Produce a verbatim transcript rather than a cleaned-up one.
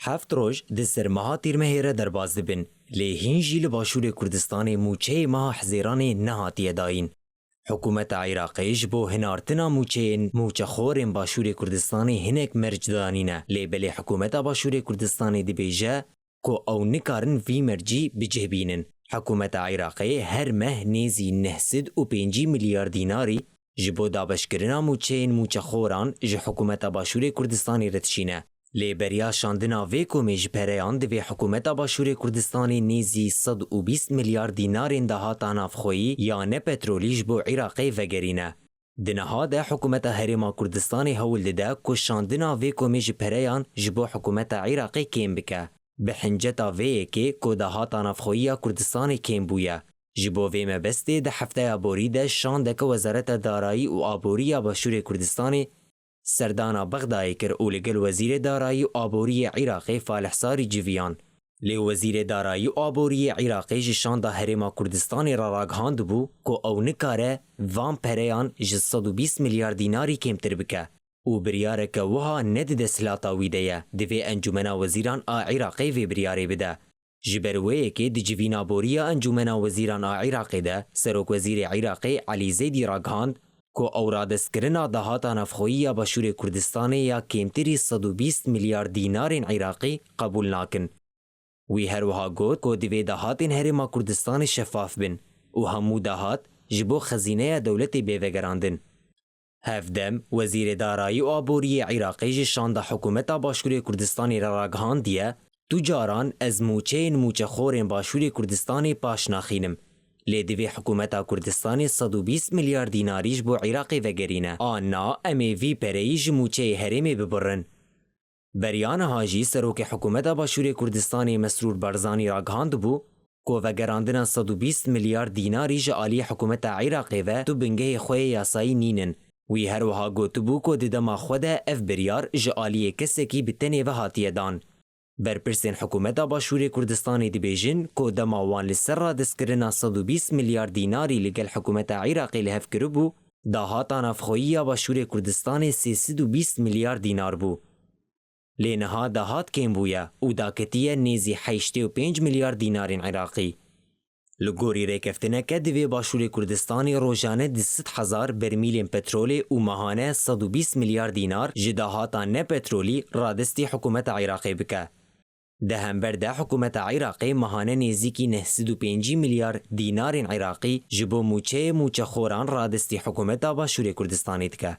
Heft roj di ser meha Tîrmehê re derbas dibin, lê hîn jî li Başûrê Kurdistanê mûçeyê meha Hizêranê nehatiye dayîn. Hikûmeta Iraqê ji bo hinartina mûçeyên mûçexorên Başûrê Kurdistanê hinek merc danîne, lê belê hikûmeta Başûrê Kurdistanê dibêje ku ew nikarin vî mercî bi cih bînin. Hikûmeta Iraqê her meh nêzî neh sed û pêncî milyar dînarî ji bo dabeşkirina mûçeyên mûçexoran ji hikûmeta Başûrê Kurdistanê re dişîne. Lê beriya şandina vê komê ji pereyan divê hikûmeta Başûrê Kurdistanê nêzî sed û bîst milyar dînarên dahata navxweyî ya ne petrolî ji bo Iraqê vegerîne. Di niha de hikûmeta Herêma Kurdistanê hewl dide ku şandina vê komê ji pereyan ji bo hikûmeta Iraqê kêm bike. Bi hinceta vê yekê ku dahata navxweyî ya Kurdistanê kêm bûye. Ji bo vê mebestê di hefteya borî de şandeke Wezareta Darayî û Aborî ya Başûrê Kurdistanê serdana Bexdayê kir û li gel Wezîrê Darayî û Aboriyê Iraqê Falih Sarî civiyan. Lê Wezîrê Darayî û Aboriyê Iraqê ji şanda Herêma Kurdistanê re ragihandibû ku ew nikare van pereyan ji sed û bîst milyar dînarî kêmtir bike û biryareke wiha ne di desthilata wî de ye, divê Encûmena Wezîran a Iraqê vê biryarê bide. Ji ber wê yekê di civîna borî ya Encûmena Wezîran a Iraqê de Serokwezîrê Iraqê Elî Zeydî ragihand ku ew radestkirina dahata navxweyî ya Başûrê Kurdistanê ya kêmtirî sed û bîst milyar dînarên Iraqî qebûl nakin. Wî her wiha got ku divê dahatên Herêma Kurdistanê şefaf bin û hemû dahat ji bo xezîneya dewletê bê vegerandin. Hevdem, Wezîrê Darayî û Aboriyê Iraqê ji şanda hikûmeta Başûrê Kurdistanê re ragihandiye, Tu caran ez mûçeyên mûçexorên Başûrê Kurdistanê paş naxînim. Lê divê hikûmeta Kurdistanê sed û bîst milyar dînarî ji bo Iraqê vegerîne. A na, em ê vî pereyî ji mûçeyê herêmê bibirin. Beriya niha jî Serokê Hikûmeta Başûrê Kurdistanê Mesrûr Barzanî ragihandibû ku vegerandina sed û bîst milyar dînarî ji aliyê Hikûmeta Iraqê ve tu bingehê xwe yê yasayî nînin. Wî her wiha gotibû ku di dema xwe de ev biryar ji aliyê kesekî bi tenê ve hatiye dan. Berpirsên Hikûmeta Başûrê Kurdistanê dibêjin ku dema wan li ser radestkirina sed û bîst milyar dînarî li gel Hikûmeta Iraqê li hev kiribû, dahata navxweyî ya Başûrê Kurdistanê sê sed û bîst milyar dînar bû. Lê niha dahat kêm bûye û daketiye nêzî heştê û pênc milyar dînarên Iraqî. Li gorî rêkeftineke, divê Başûrê Kurdistanê rojane du sed hezar bermîlên petrolê û mehane sed û bîst milyar dînar ji dahata ne petrolî radestî hikûmeta Iraqê bike. Di hember de hikûmeta Iraqê mehane nêzîkî neh sed û pêncî milyar dînarên Iraqî ji bo mûçeyê mûçexoran radestî hikûmeta Başûrê Kurdistanê dike.